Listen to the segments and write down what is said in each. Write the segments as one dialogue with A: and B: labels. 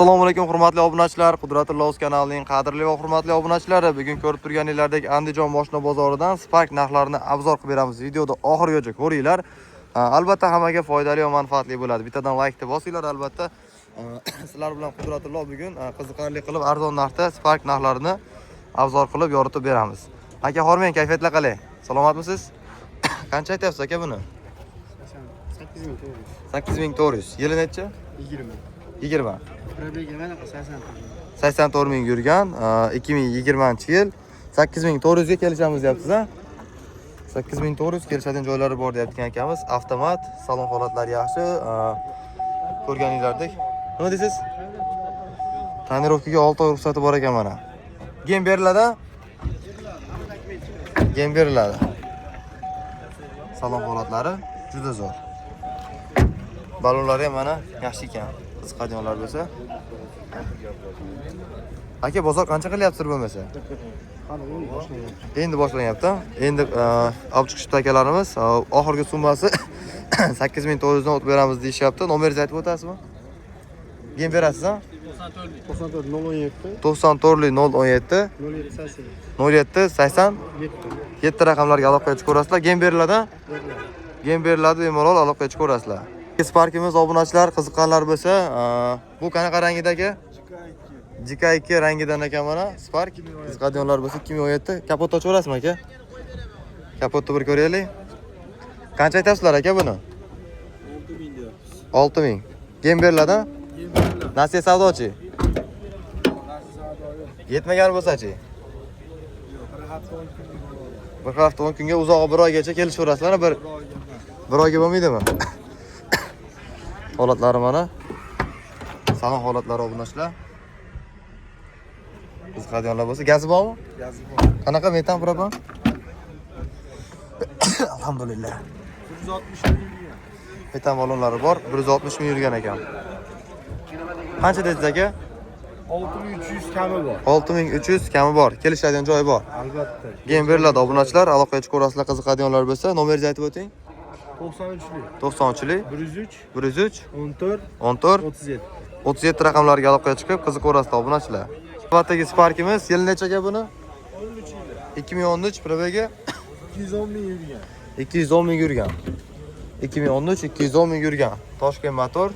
A: Assalomu alaykum, hurmatli obunachilar. Qudratillo o'z kanalining qadrli va hurmatli obunachilari. Bugun ko'rib turganingizdek, Andijon moshina bozoridan Spark narxlarini обзор qilib beramiz. Videoda oxirigacha ko'ringlar. Albatta hammaga foydali va manfaatli bo'ladi. Bittadan like deb bosinglar albatta. Sizlar bilan Qudratillo bugun qiziqarli qilib arzon narxda Spark narxlarini обзор qilib yoritib beramiz. Aka, hormang, kayfiyatlar qalay? Salomatmisiz? Qancha aytyapsiz, aka, buni?
B: 8400.
A: 8400. Yili necha?
B: 20.
A: 20.
B: Пробег i mana 84.
A: 84 ming yurgan, 2020 yil. 8400 ga kelishamiz deyapsiz, a? 8400 kelishadigan joylari bor deyotgan akamiz. Avtomat, salon holatlari yaxshi, ko'rganinglardek. Nima deysiz? Тонировка ga 6 oy ruxsati bor ekan mana. Gem beriladi? Gem beriladi. Salon holatlari juda zo'r. Ballonlari ham mana yaxshi ekan. Qiziqadiganlar bo'lsa. Aka, bozor qancha qilyapti bo'lmasa?
B: Hali endi boshlangan.
A: Endi boshlanyapti. Endi olib chiqishibdi akalarimiz. Oxirgi summasi 8400 dan o'tib beramiz deyishyapti. Nomeringizni aytib o'tasizmi? Gem berasiz, ha?
B: 94 017.
A: 94 017.
B: 07 88.
A: 07 80
B: 7.
A: 7 raqamlarga aloqaga chiqaverasizlar. Gem beriladi?
B: Beriladi.
A: Gem beriladi, bemalol aloqaga chiqaverasizlar. Sparkimiz, obunachilar, qiziqqanlar bo'lsa, bu qanaqa rangida, aka? GK2 rangidan ekan mana Spark. Qiziqadiganlar bo'lsa, 2017. Kapotni ochaverasizmi, aka? Kapotni bir ko'raylik. Qancha aytasizlar, aka, buni?
B: 6000 deyapmiz.
A: 6000. Gem beriladi? Nasiya savdochi? Yetmagan bo'lsa-chi? Bir hafta 10 kunga, uzog'i bir oygacha kelishaverasizlar, bir oyga bo'lmaydimi? Holatlari mana. Salon holatlari, obunachilar. Qiziqadiganlar bo'lsa, gazi bormi?
B: Gazi bor.
A: Qanaqa, metan, propan? Alhamdulillah.
B: 160 ming yurgan.
A: Metan ballonlari bor, 160 ming yurgan ekan. Qancha dedingiz, aka?
B: 6300 kami bor.
A: 6300 kami bor. Kelishadigan joyi bor.
B: Albatta.
A: Gem beriladi, obunachilar, aloqaga chiqaverasizlar qiziqadiganlar bo'lsa. Nomeringizni aytib o'ting.
B: 93lik.
A: 93lik.
B: 103.
A: 103.
B: 14.
A: 14.
B: 37.
A: 37 raqamlarga aloqaga chiqib qiziqaverasizlar, obunachilar. Navbatdagi Sparkimiz yil nechaga buni?
B: 13 yili.
A: 2013, пробег i
B: 210 ming yurgan.
A: 210 ming yurgan. 2013, 210 ming yurgan. Toshkent motor.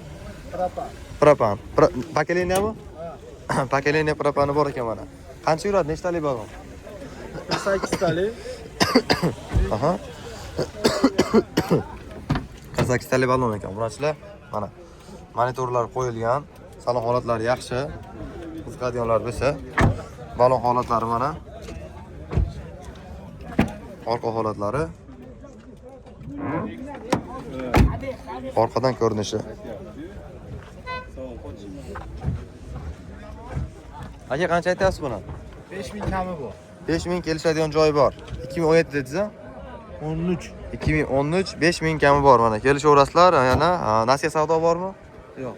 B: Propan.
A: Propan. Поколения mi? Поколения propani bor ekan mana. Qancha yuradi? Nechtalik balon?
B: 48 talik.
A: Aha. 48 talik balon ekan. Obunachilar, mana monitorlar qo'yilgan. Salon holatlari yaxshi. Qiziqadiganlar bo'lsa, balon holatlari mana. Orqa holatlari. Orqadan ko'rinishi. Aka, qancha aytyapsiz buni?
B: 5000 kami bor.
A: 5000 kelishadigan joyi bor. 2017 dedingiz, a?
B: 13.
A: 2013, 5000 kami bor mana. Kelishaverasizlar yana. Nasiya savdo bormi?
B: Yo'q.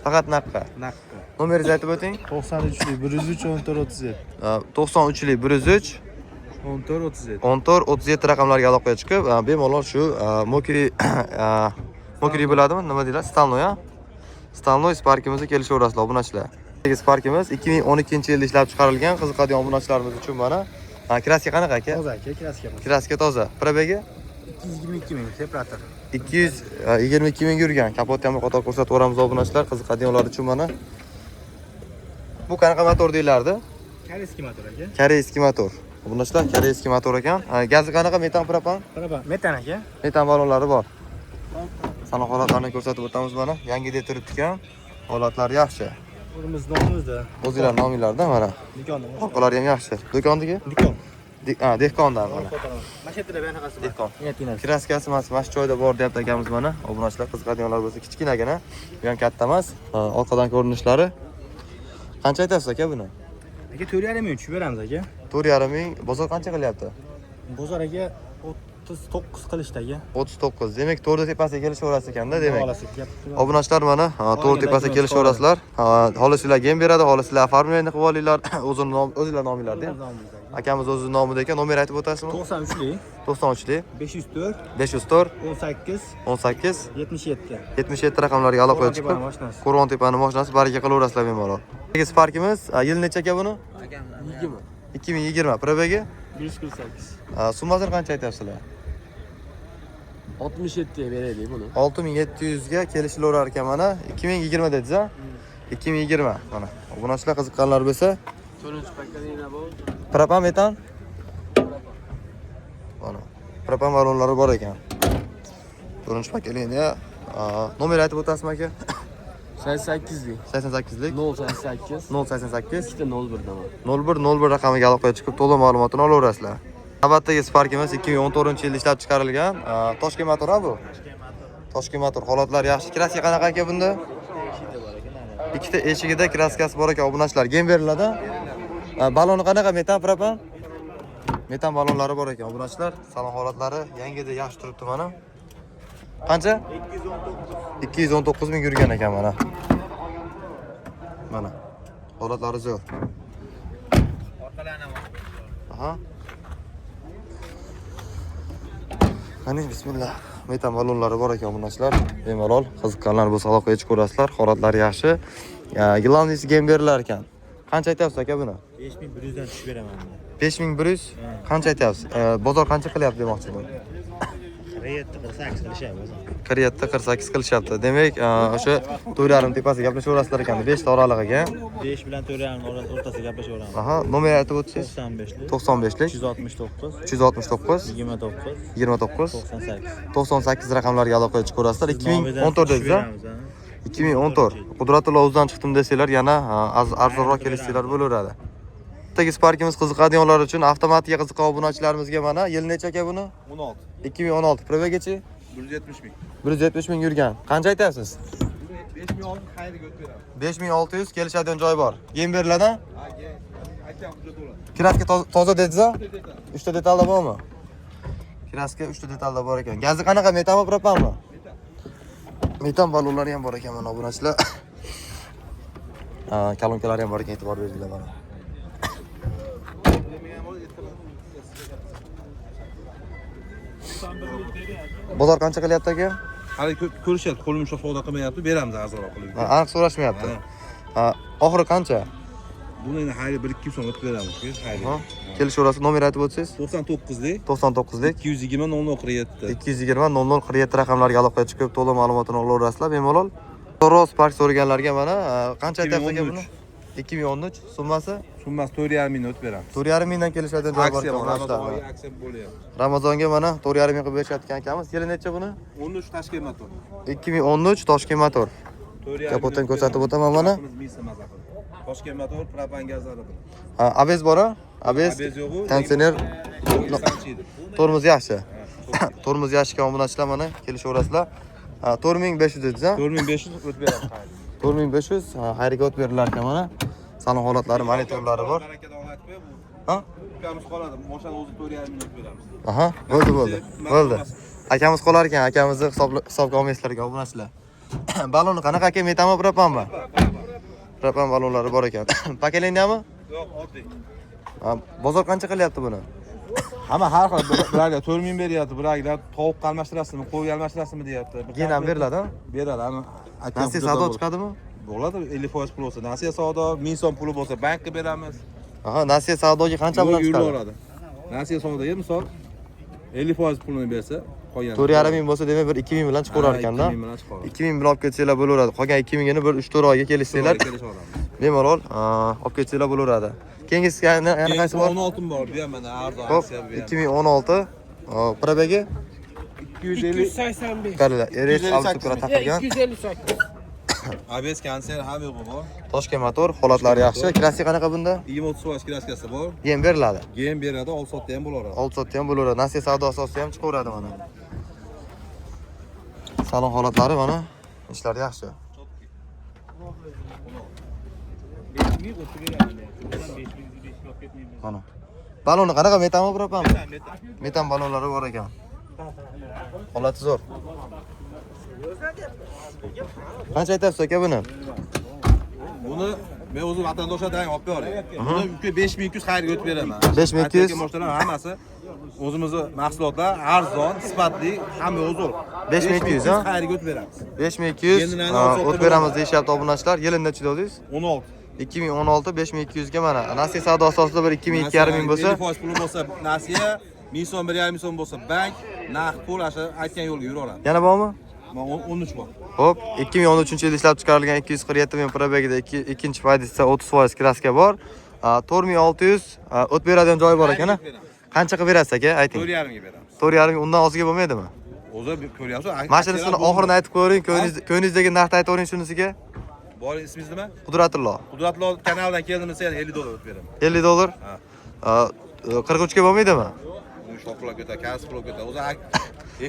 A: Faqat naqdga.
B: Naqdga.
A: Nomeringizni aytib o'ting.
B: 93lik 103 14 37.
A: 93lik 103
B: 14 37.
A: 14 37 raqamlarga aloqaga chiqib, bemalol shu Mokri, Mokri bo'ladimi? Nima deyiladi? Stalnoy, a? Stalnoy Sparkimizni kelishaverasizlar, obunachilar. Sparkimiz 2012-yilda ishlab chiqarilgan, qiziqadigan obunachilarimiz uchun mana. Краска qanaqa, aka?
B: Toza, aka, краска.
A: Краска toza. Пробег i
B: 222 ming separator.
A: 222 ming yurgan. Kapotni ham bir qator ko'rsatib yuboramiz, obunachilar, qiziqadiganlar uchun mana. Bu qanaqa motor deyilardi?
B: Корейский motor, aka.
A: Корейский motor. Obunachilar, корейский motor ekan. Gazi qanaqa, metan, propan?
B: Propan. Metan, aka.
A: Metan ballonlari bor. Salon holatlarini ko'rsatib o'tamiz mana. Yangi deb turibdi ekan. Holatlari yaxshi.
B: O'zimiz nomimizda.
A: O'zinglar nominglarda mana.
B: Do'konda.
A: Orqalari ham yaxshi. Do'kondagi?
B: Do'kon.
A: Dehqondan mana.
B: Mana shu yerda anaqasi bor.
A: Dehqon.
B: Yetginasi.
A: Краска si mana shu joyda bor deyapti akamiz mana. Obunachilar, qiziqadiganlar bo'lsa, kichkinagina. Bu ham katta emas. Orqadan ko'rinishlari. Qancha aytyapsiz, aka, buni?
B: Aka, 4,5 ming tushib beramiz, aka.
A: 4,5 ming. Bozor qancha qilyapti?
B: Bozor, aka, 39 qilishdi, aka.
A: 39. Demak, to'rtta tepasiga kelishaverasiz ekanda, demak.
B: Xohlasa gap.
A: Obunachilar, mana, to'rt tepasiga kelishaverasizlar. Xohlasanglar gem beradi, xohlasanglar оформление qilib olinglar. O'zini o'zinglar nominglarda. Akamiz o'zi nomida ekan. Nomer aytib o'tasizmi?
B: 93lik
A: 93lik
B: 504
A: 504
B: 18
A: 18
B: 77.
A: 77 raqamlarga aloqaga chiqib,
B: Qo'rg'ontepani mashinasi.
A: Qo'rg'ontepani mashinasi, baraka qilaverasizlar bemalol. Sparkimiz yil necha aka buni?
B: 20.
A: 2020. Пробег i?
B: 148.
A: Summasini qancha aytyapsizlar?
C: 67 ga beraylik buni.
A: 6700 ga kelishilaverar ekan mana. 2020 dedingiz a? 2020 mana. Obunachilar qiziqqanlar bo'lsa,
C: To'rtinchi поколение bu.
A: Propan, metan? Mana. Propan ballonlari bor ekan. To'rtinchi поколение. Nomer aytib o'tasizmi aka?
C: 88lik.
A: 88lik
C: 088
A: 088
C: 2 01 dan.
A: 01 01 raqamiga aloqaga chiqib to'liq ma'lumotini olaverasizlar. Navbatdagi Sparkimiz 2014-yilda ishlab chiqarilgan. Toshkent motor ha bu? Toshkent motor. Holatlari yaxshi. Краска qanaqa aka bunda? Ikkita eshigida краска si bor ekan, obunachilar. Gem beriladi. Baloni qanaqa? Metan, propan? Metan ballonlari bor ekan, obunachilar. Salon holatlari yangida yaxshi turibdi mana. Qancha? 219 ming yurgan ekan mana. Mana. Holatlari zo'r. Aha. Qani bismillah. Metan ballonlari bor ekan, obunachilar. Bemalol qiziqqanlar bo'lsa aloqaga chiqib ko'rasizlar. Holatlari yaxshi. Главный si gem berilar ekan. Qancha aytyapsiz aka buni?
B: 5100 dan tushib beraman buni.
A: 5100 qancha aytyapsiz? Bozor qancha qilyapti demoqchiman.
B: 47 48 qilishyapti o'zi.
A: 47 48 qilishyapti. Demak, o'sha 4,5 tepasida gaplashaverasizlar ekan. 5 ta oralig'iga.
B: 5 bilan 4,5 o'rtasida gaplashaveramiz.
A: Aha, nomer aytib o'tsangiz.
B: 95lik
A: 95lik
B: 369
A: 369
B: 29
A: 29
B: 98.
A: 98 raqamlarga aloqaga chiqaverasizlar. 2014 dedingiz a? 2014. Qudratullo o'zidan chiqdim desanglar, yana arzonroq kelishsanglar bo'laveradi. Tagi Sparkimiz qiziqadiganlar uchun, avtomatga qiziqqan obunachilarimizga mana, yil necha aka buni?
D: 16.
A: 2016. Пробег ichi?
D: 170 ming.
A: 170 ming yurgan. Qancha aytyapsiz?
D: 5600 xayriga o'tib beramiz.
A: 5600 kelishadigan joy bor. Gem beriladi?
D: Ha, akam hujjat bo'ladi.
A: Краска toza dedingiz a? 3 ta detalda bormi? Краска 3 ta detalda bor ekan. Gazi qanaqa, metanmi, propanmi? Metan ballonlari ham bor ekan mana, obunachilar. Kolonkalari ham bor ekan, e'tibor beringlar mana. Bozor qancha qilyapti aka?
D: Hali ko'rishyapti, qo'lim ushlab savdo qilmayapti, beramiz arzonroq qilib.
A: Ha, aniq so'rashmayapti. Ha, oxiri qancha?
D: Buni endi xayri 1-2 so'm o'tib beramiz, xayri.
A: Ha, kelishaverasiz, nomer aytib o'tsangiz.
D: 99lik
A: 99lik
D: 220 0047.
A: 220 0047 raqamlarga aloqaga chiqib to'liq ma'lumotini olaverasizlar bemalol. To'g'ri, Spark so'raganlarga mana, qancha aytyapsiz aka buni? 2013 summasi.
D: Summasi 4,5 ming o'tib beramiz.
A: 4,5 mingdan kelishadigan joy bor
D: Aksiya
A: ekan,
D: bor,
A: obunachilar.
D: Ramazon oyi aksiya bo'lyapti.
A: Ramazonga mana 4,5 ming qilib berishayotgan akamiz. Yili necha buni?
D: 13 Toshkent motor.
A: 2013 Toshkent motor.
D: 4,5
A: Kapotdan ko'rsatib o'taman mana.
D: Misa maza qilib. Toshkent motor propan gazlari bilan.
A: Ha, ABS bor a? ABS,
D: ABS yo'q-u.
A: Konditsioner,
D: Sanchiydi.
A: tormoz yaxshi. Tormoz yaxshi ekan, obunachilar, mana kelishaverasizlar. Ha, 4500 dedingiz a?
D: 4500 o'tib beramiz xayri.
A: 4500 ha, xayrga o'tib berilar ekan mana. Salon holatlari, monitorlari bor.
D: Barakadan olib qo'y bu.
A: Ha?
D: Ukamiz qoladi. Moshinani o'zi 4,5 ming o'tib beramiz.
A: Aha, bo'ldi, bo'ldi. Bo'ldi. Akamiz qolar ekan, akamizni hisobga olmaysizlar ekan, obunachilar. Balloni qanaqa aka, metanmi, propanmi? Propan ballonlari bor ekan. Поколение mi?
D: Yo'q, oddiy.
A: Ha, bozor qancha qilyapti buni?
D: Hamma har xil, bularga 4000 beryapti, bularga tovuq almashtirasizmi, qo'y almashtirasizmi deyapti.
A: Gen ham beriladi, ha?
D: Beradi, ama akam
A: Nasiya savdo chiqadimi?
D: Bo'ladi, 50% pul bo'lsa, nasiya savdo, 1000 so'm puli bo'lsa bankka beramiz.
A: Aha, nasiya savdoga qancha bilan
D: Yo'q,
A: chiqadi?
D: yuraveradi. Nasiya savdoga misol 50% pulini bersa, qolgan
A: 4,5 ming bo'lsa, demak bir 2000 bilan chiqaverar ekanda.
D: 2000 bilan chiqaveradi.
A: 2000 bilan olib ketsanglar bo'laveradi. Qolgan 2000 ini bir 3-4 oyga kelishsanglar,
D: Kelishaveramiz.
A: bemalol olib ketsanglar bo'laveradi. Keyingisi yana qaysi bor?
D: 16 bor, bu ham mana arzon
A: Xo'p,
D: aksiya bu ham.
A: 2016. Hop, пробег i
D: 250
A: qaranglar, RS Supra taqilgan.
C: 258.
D: ABS konser ham yo'q bor.
A: Toshkent motor, holatlari yaxshi. Краска qanaqa bunda?
D: 20-30% краска si bor.
A: Yem beriladi.
D: Gem beradi, oldi sotdi ham bo'laveradi.
A: Oldi sotdi ham bo'laveradi. Nasiya savdo asosida ham chiqaveradi mana. Salon holatlari mana, ishlari yaxshi. Mana. Baloni qanaqa, metanmi, propanmi? Metan ballonlari bor ekan. Holati zo'r. Qancha aytyapsiz aka buni?
D: Buni men o'zim vatandoshlardan olib boray. Buni uka 5200 xayrga o'tib beraman.
A: 5200.
D: Aytgan mashinalar hammasi o'zimizni mahsulotlar, arzon, sifatli, hamma o'zi.
A: 5200, ha?
D: Xayrga o'tib beramiz.
A: 5200
D: Endi nani
A: o't beramiz deyishyapti obunachilar. Yili necha dedingiz?
D: 16.
A: 2016 5200 ga mana. Nasiya savdo asosida bir 2000 2,5 ming bo'lsa,
D: 50% puli bo'lsa nasiya, 1000 so'm 1,5 ming so'm bo'lsa bank, naqd pul o'sha aytgan yo'lga yuraveradi.
A: Yana bormi?
D: Man 13 bor.
A: Xo'p, 2013-yilda ishlab chiqarilgan 247 ming пробег ida ikkinchi pozitsiya 30% краска bor. 4600 o't beradigan joyi bor ekan a? Qancha qilib berasiz aka? Ayting.
D: 4,5 ga beramiz.
A: 4,5 undan ozga bo'lmaydimi?
D: O'zi ko'ryapsiz.
A: Mashinasini oxirini aytib qo'ying, ko'ningizdagi narxni aytib o'ring shunisiga.
D: Bor, ismingiz nima?
A: Qudratullo.
D: Qudratullo kanalidan keldim desa yana $50 o'tib beraman.
A: $50.
D: Ha.
A: 43 ga bo'lmaydimi?
D: Bu shopilab ketadi, kasb qilib ketadi. O'zi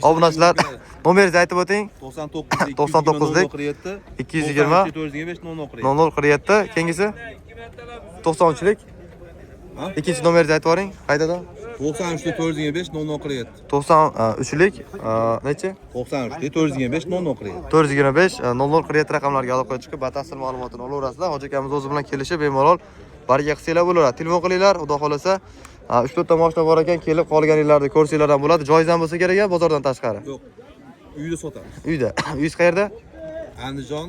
A: Obunachilar, nomeringizni aytib o'ting.
D: 99
A: 99 lik
D: 247
A: 220
D: 425 0047.
A: 0047 keyingisi 93lik.
D: Ha?
A: Ikkinchi nomeringizni aytib yuboring qaytadan.
D: 93 425 0047.
A: 93lik nechi?
D: 93 425 0047.
A: 425 0047 raqamlarga aloqaga chiqib batafsil ma'lumotini olaverasizlar. Hoji akamiz o'zi bilan kelishib bemalol barga qilsanglar bo'laveradi. Telefon qilinglar, xudo xolasa 3-4 ta mashina bor ekan, kelib qolganinglarni ko'rsanglar ham bo'ladi. Joyingiz ham bo'lsa kerak, bozordan tashqari.
D: Yo'q. Uyda sotamiz.
A: Uyda. Uyingiz qayerda?
D: Andijon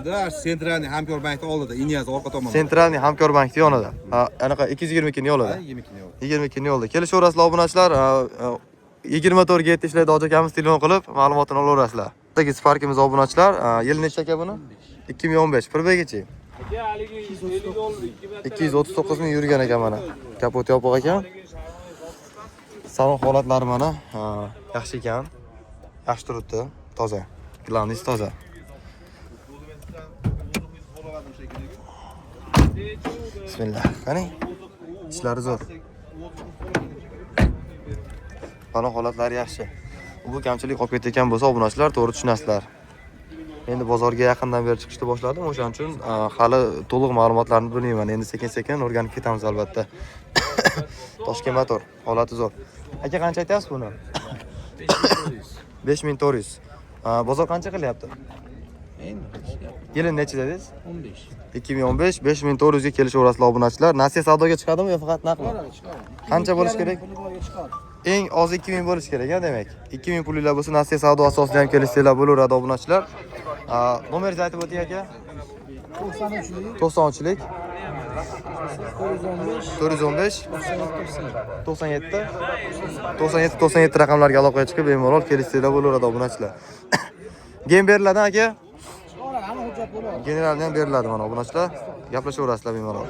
D: da Центральный hamkor bankni oldida, Inyaz orqa tomonda.
A: Центральный hamkor bankni yonida. Ha, anaqa 222 yo'lida.
D: Ha, 22 yo'l.
A: 22 yo'lda. Kelishaverasizlar obunachilar. 24 ga 7 ishlaydi hoji akamiz, telefon qilib ma'lumotini olaverasizlar. Dagi Sparkimiz obunachilar, yil necha aka buni? 2015. Пробег ichi? 239 ming yurgan ekan mana. Kapot yopiq ekan. Salon holatlari mana yaxshi ekan. Yaxshi turibdi, toza. Главный toza. Bismillah. Qani? Ishlari zo'r. Salon holatlari yaxshi. Bu kamchilik qolib ketayotgan bo'lsa, obunachilar to'g'ri tushunasizlar. Endi bozorga yaqindan beri chiqishni boshladim, o'shaning uchun hali to'liq ma'lumotlarni bilmayman. Endi sekin-sekin o'rganib ketamiz albatta. Toshkent motor, holati zo'r. Aka, qancha aytyapsiz buni? 5400. Bozor qancha qilyapti? Yili necha dedingiz?
C: 15.
A: 2015 5400 ga kelishaverasizlar obunachilar. Nasiya savdoga chiqadimi yo faqat naqdmi? Qancha bo'lishi kerak? Eng ozi 2000 bo'lishi kerak, a demak. 2000 pulinglar bo'lsa, nasiya savdo asosida ham kelishsanglar bo'laveradi obunachilar. Nomeringizni aytib o'ting aka. 93lik 415 97 97 97 raqamlarga aloqaga chiqib bemalol kelishsanglar bo'laveradi obunachilar. Gen beriladi aka? Generalni ham beriladi mana obunachilar. Gaplashaverasizlar bemalol.